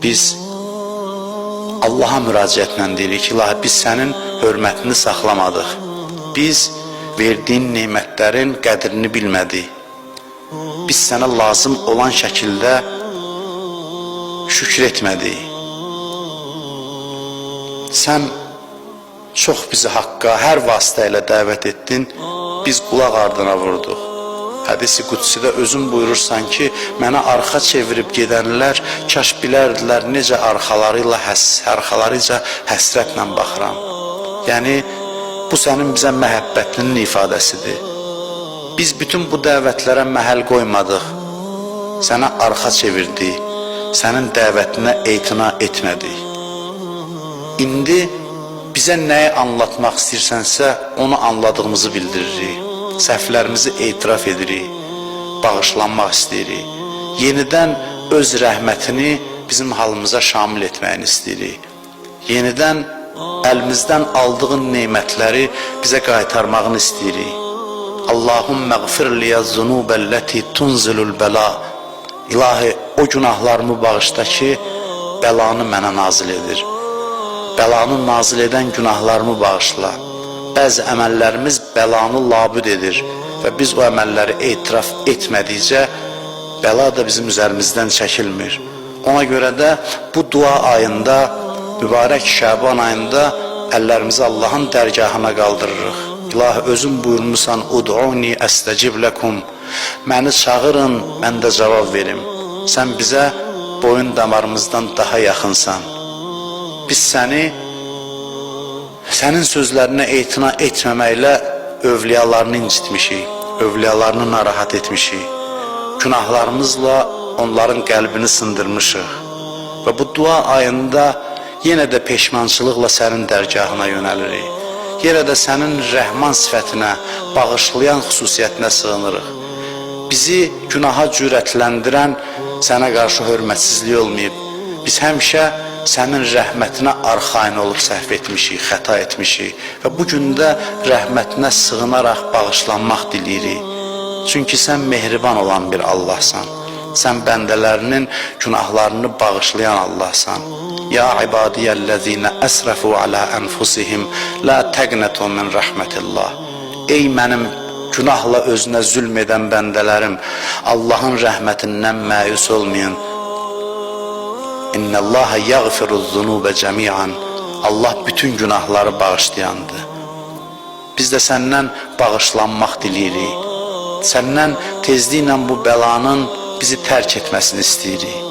Biz Allaha müraciətlə deyirik ki, İlahi, biz sənin hörmətini saxlamadıq. Biz verdiyin nemətlərin qədrini bilmədik. Biz sənə lazım olan şəkildə şükür etmədik. Sən çox bizi haqqa hər vasitə ilə dəvət etdin, biz qulaq ardına vurduq. Hədisi qüdsidə özün buyurursan ki, mənə arxa çevirib gedənlər kaş bilərdilər necə arxaları ilə həsrətlə baxıram. Yəni bu sənin bizə məhəbbətinin ifadəsidir. Biz bütün bu dəvətlərə məhəl qoymadıq. Sənə arxa çevirdik. Sənin dəvətinə etina etmədik. İndi bizə nəyi anlatmaq istəyirsənsə, onu anladığımızı bildiririk. Səhvlərimizi etiraf edirik. Bağışlanmaq istəyirik. Yenidən öz rəhmətini bizim halımıza şamil etməyini istəyirik. Yenidən əlimizdən aldığın nemətləri bizə qaytarmağını istəyirik. Allahümmə gfir liyə zunubəl-ləti tunzilul bəla. İlahi, o günahlarımı bağışla ki, bəlanı mənə nazil edir. Bəlanı nazil edən günahlarımı bağışla. Bəzi əməllərimiz bəlanı labüd edir və biz o əməlləri etiraf etmədikcə bəla da bizim üzərimizdən çəkilmir. Ona görə də bu dua ayında, mübarək Şaban ayında əllərimizi Allahın dərgahına qaldırırıq. İlahi, özün buyurmusan, Ud'uni əstəcib ləkum. Məni çağırın, mən də cavab verim. Sən bizə boyun damarımızdan daha yaxınsan. Biz səni sənin sözlərinə etina etməməklə övliyalarını incitmişik, övliyalarını narahat etmişik. Günahlarımızla onların qəlbini sındırmışıq. Və bu dua ayında yenə də peşmançılıqla sənin dərgahına yönəlirik. Yenə də sənin rəhman sifətinə, bağışlayan xüsusiyyətinə sığınırıq. Bizi günaha cürətləndirən sənə qarşı hörmətsizlik olmayıb. Biz həmişə sənin rəhmətinə arxayın olub səhv etmişik, xəta etmişik və bu gün də rəhmətinə sığınaraq bağışlanmaq diləyirik. Çünki sən mehriban olan bir Allahsan. Sən bəndələrinin günahlarını bağışlayan Allahsan. Ya ibadiyəl-ləzīnə əsrəfu alə ənfusihim la təqnətu min rəhmətillah. Ey mənim günahla özünə zülm edən bəndələrim, Allahın rəhmətindən məyus olmayın. İnnəllaha yəğfiruz-zunubə cəmian. Allah bütün günahları bağışlayandır. Biz də səndən bağışlanmaq diləyirik. Səndən tezliklə bu bəlanın bizi tərk etməsini istəyirik.